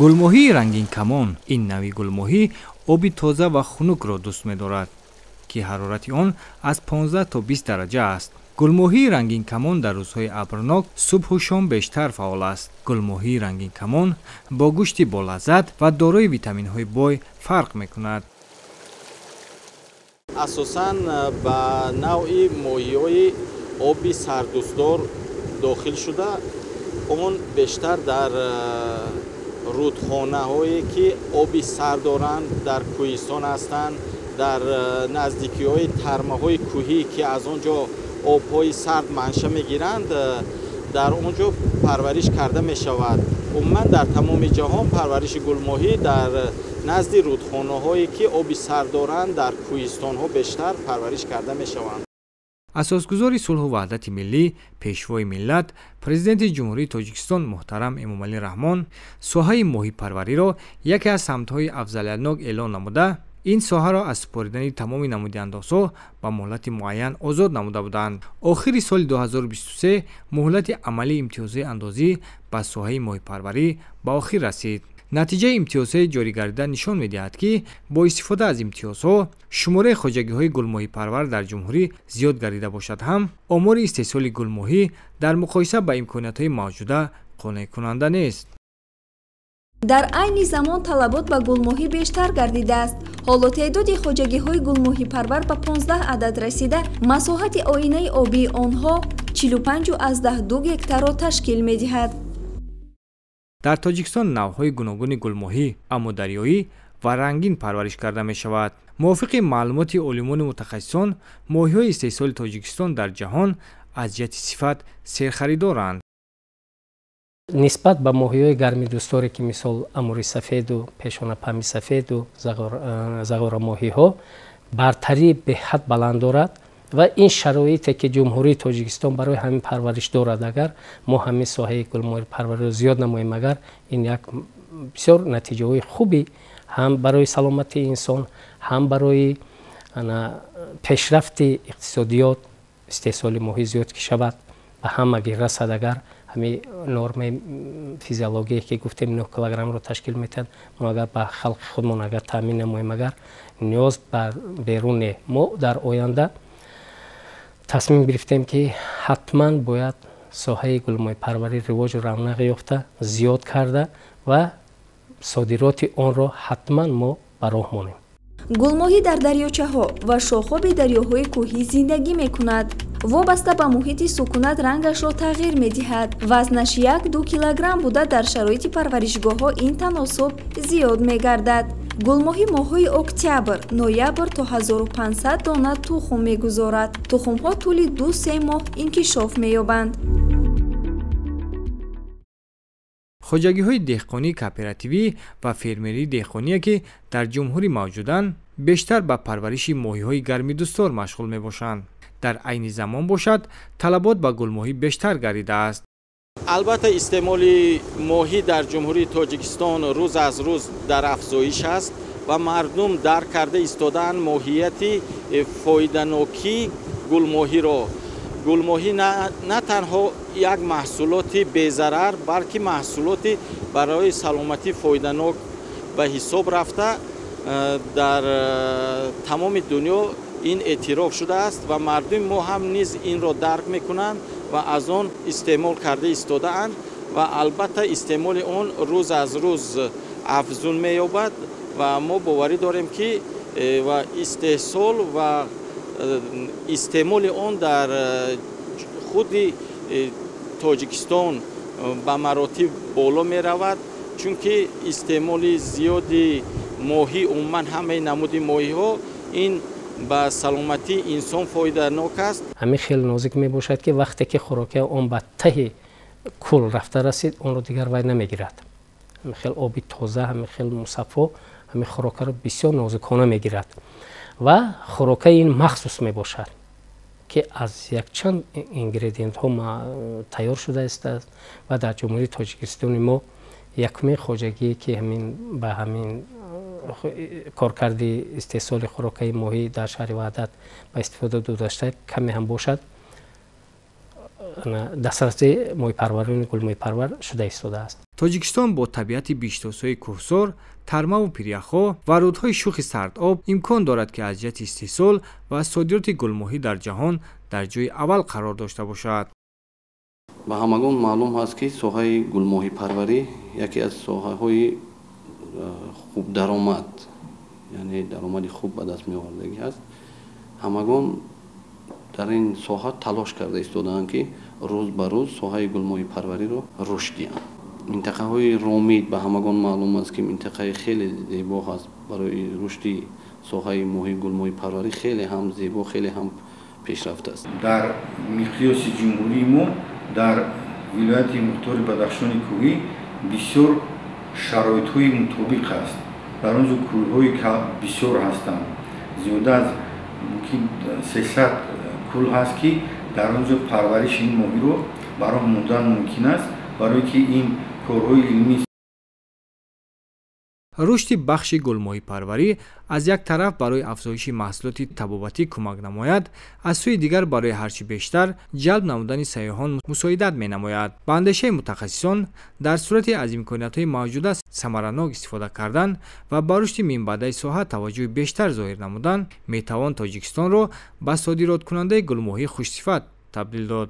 Гулмоҳии рангинкамон. Ин навъи гулмоҳӣ оби тоза ва хунукро дӯст медорад, ки ҳарорати он аз 15 то 20 дараҷа аст. Гулмоҳии рангинкамон дар рӯзҳои абрнок субҳу шом бештар фаъол аст. Гулмоҳии рангинкамон бо гӯшти болаззат ва дорои витаминҳои бой фарқ мекунад. Асосан ба навъи моҳиҳои оби сардӯстдор дохил шуда, он бештар дар рудхонаҳое ки оби сард доранд, дар кӯҳистон ҳастанд, дар наздикиҳои тармаҳои кӯҳӣ, ки аз он ҷо обҳои сард манша мегиранд, дар он ҷо парвариш карда мешавад. Умуман дар тамоми ҷаҳон парвариши гулмоҳӣ дар назди рудхонаҳое ки оби сард доранд, дар кӯҳистонҳо бештар парвариш карда мешаванд. Асосгузори сулҳу ваҳдати миллӣ, пешвои миллат, Президенти Ҷумҳурии Тоҷикистон муҳтарам Эмомалӣ Раҳмон соҳаи моҳипарвариро яке аз самтҳои афзалиятнок эълон намуда, ин соҳаро аз супоридани тамоми намуди андозҳо ба муҳлати муайян озод намуда буданд. Охири соли 2023 муҳлати амалии имтиёзҳои андозӣ ба соҳаи моҳипарварӣ ба охир расид. Натиҷаи имтиёзҳои ҷорӣ гардида нишон медиҳад, ки бо истифода аз имтиёзҳо шумораи хоҷагиҳои гулмоҳипарвар дар ҷумҳурӣ зиёд гардида бошад ҳам, омори истеҳсоли гулмоҳӣ дар муқоиса ба имкониятҳои мавҷуда қонеъкунанда нест. Дар айни замон талабот ба гулмоҳӣ бештар гардидааст. Ҳоло теъдоди хоҷагиҳои гулмоҳипарвар ба 15 адад расида, масоҳати оинаи обии онҳо 45,2 гектарро ташкил медиҳад. Дар Тоҷикистон навъҳои гуногуни гулмоҳӣ амударёӣ ва рангин парвариш карда мешавад. Мувофиқи маълумоти олимону мутахассисон, моҳиҳои истеҳсоли Тоҷикистон дар ҷаҳон аз ҷиҳати сифат серхаридоранд. Нисбат ба моҳиҳои гармидӯстдоре, ки мисол амури сафеду пешонапами сафеду зағорамоҳиҳо, бартарии беҳад баланд дорад ва ин шароите, ки Ҷумҳурии Тоҷикистон барои ҳамин парвариш дорад, агар мо ҳамин соҳаи гулмоҳипарвариро зиёд намоем, агар ин як бисёр натиҷаҳои хуби ҳам барои саломатии инсон, ҳам барои пешрафти иқтисодиёт, истеҳсоли моҳӣ зиёд ки шавад, ба ҳамагӣ расад, агар ҳамин нормаи физиологие, ки гуфтем, 9 килограммро ташкил метиҳад, мо агар ба халқи худмон агар таъмин намоем, агар ниёз ба берун не. Мо дар оянда тасмим гирифтем, ки ҳатман бояд соҳаи гулмоҳипарварӣ ривоҷу равнақ ёфта, зиёд карда ва содироти онро ҳатман мо ба роҳ монем. Гулмоҳӣ дар дарёчаҳо ва шохоби дарёҳои кӯҳӣ зиндагӣ мекунад. Вобаста ба муҳити сукунат рангашро тағйир медиҳад. Вазнаш 1-2 килограмм буда, дар шароити парваришгоҳҳо ин таносуб зиёд мегардад. Гулмоҳӣ моҳҳои октябр, ноябр то 1500 дона тухм мегузорад. Тухмҳо тӯли 2-3 моҳ инкишоф меёбанд. Хоҷагиҳои деҳқонии кооперативӣ ва фермерии деҳқоние, ки дар ҷумҳурӣ мавҷуданд, бештар ба парвариши моҳиҳои гармидӯстдор машғул мебошанд. Дар айни замон бошад, талабот ба гулмоҳӣ бештар гардидааст. Албатта, истеъмоли моҳӣ дар Ҷумҳурии Тоҷикистон рӯз аз рӯз дар афзоиш аст ва мардум дарк карда истодаанд моҳияти фоиданокии гулмоҳиро. Гулмоҳӣ на танҳо як маҳсулоти безарар, балки маҳсулоти барои саломатӣ фоиданок ба ҳисоб рафта, дар тамоми дунё ин эътироф шудааст ва мардуми мо ҳам низ инро дарк мекунанд ва аз он истеъмол карда истодаанд ва албатта истеъмоли он рӯз аз рӯз афзун меёбад ва мо боварӣ дорем, ки ва истеҳсол ва истеъмоли он дар худи Тоҷикистон ба маротиб боло меравад, чунки истеъмоли зиёди моҳӣ, умуман ҳамаи намуди моҳиҳо, ин ба саломатии инсон фоиданок аст. Ҳамин хеле нозик мебошад, ки вақте ки хӯрокия он ба таҳи кӯл рафта расид, онро дигар вай намегирад. Ҳамин хел оби тоза, ҳамин хел мусаффо ҳамин хӯрокаро бисёр нозикона мегирад ва хӯрокаи ин махсус мебошад, ки аз якчанд ингредиентҳо тайёр шудааст ва дар Ҷумҳурии Тоҷикистони мо якумин хоҷагие, ки ҳамин ба ҳамин коркарди истеҳсоли хӯрокаи моҳӣ дар шаҳри Ваҳдат ба истифода дода шуда, каме ҳам бошад. дастраси моҳипарварони гулмоҳипарвар шуда истодааст. Тоҷикистон бо табиати биҳиштосои кӯҳсор, тармаву пиряхҳо ва рӯдҳои шухи сардоб имкон дорад, ки аз ҷиҳати истеҳсол ва содироти гулмоҳӣ дар ҷаҳон дар ҷои аввал қарор дошта бошад. Ба ҳамагон маълум ҳаст, ки соҳаи гулмоҳипарварӣ яке аз соҳаҳои хубдаромад, яъне даромади хуб ба даст меовардагӣ ҳаст. Ҳамагон дар ин соҳа талош карда истодаанд, ки рӯз ба рӯз соҳаи гулмоҳипарвариро рушд диҳанд. Минтақаҳои Ромид ба ҳамагон маълум аст, ки минтақаи хеле зебо ҳаст барои рушди соҳаи моҳи гулмоҳипарварӣ, хеле ҳам зебо, хеле ҳам пешрафта аст. Дар миқёси ҷумҳурии мо, дар вилояти мухтори Бадахшони кӯҳӣ бисёр шароитҳои мутобиқ аст. Дар он ҷо кӯлҳои бисёр ҳастанд, зиёда аз мумкин 300 кӯл ҳаст, ки дар он ҷо парвариши ин моҳиро ба роҳ мондан мумкин аст, барое ки ин корҳои илмӣ. Рушди бахши гулмоҳипарварӣ аз як тараф барои афзоиши маҳсулоти табобатӣ кӯмак намояд, аз сӯи дигар барои ҳарчи бештар ҷалб намудани сайёҳон мусоидат менамояд. Ба андешаи мутахассисон, дар сурати аз имкониятҳои мавҷуда самаранок истифода кардан ва ба рушди минбаъдаи соҳа таваҷҷӯҳи бештар зоҳир намудан, метавон Тоҷикистонро ба содироткунандаи гулмоҳии хушсифат табдил дод.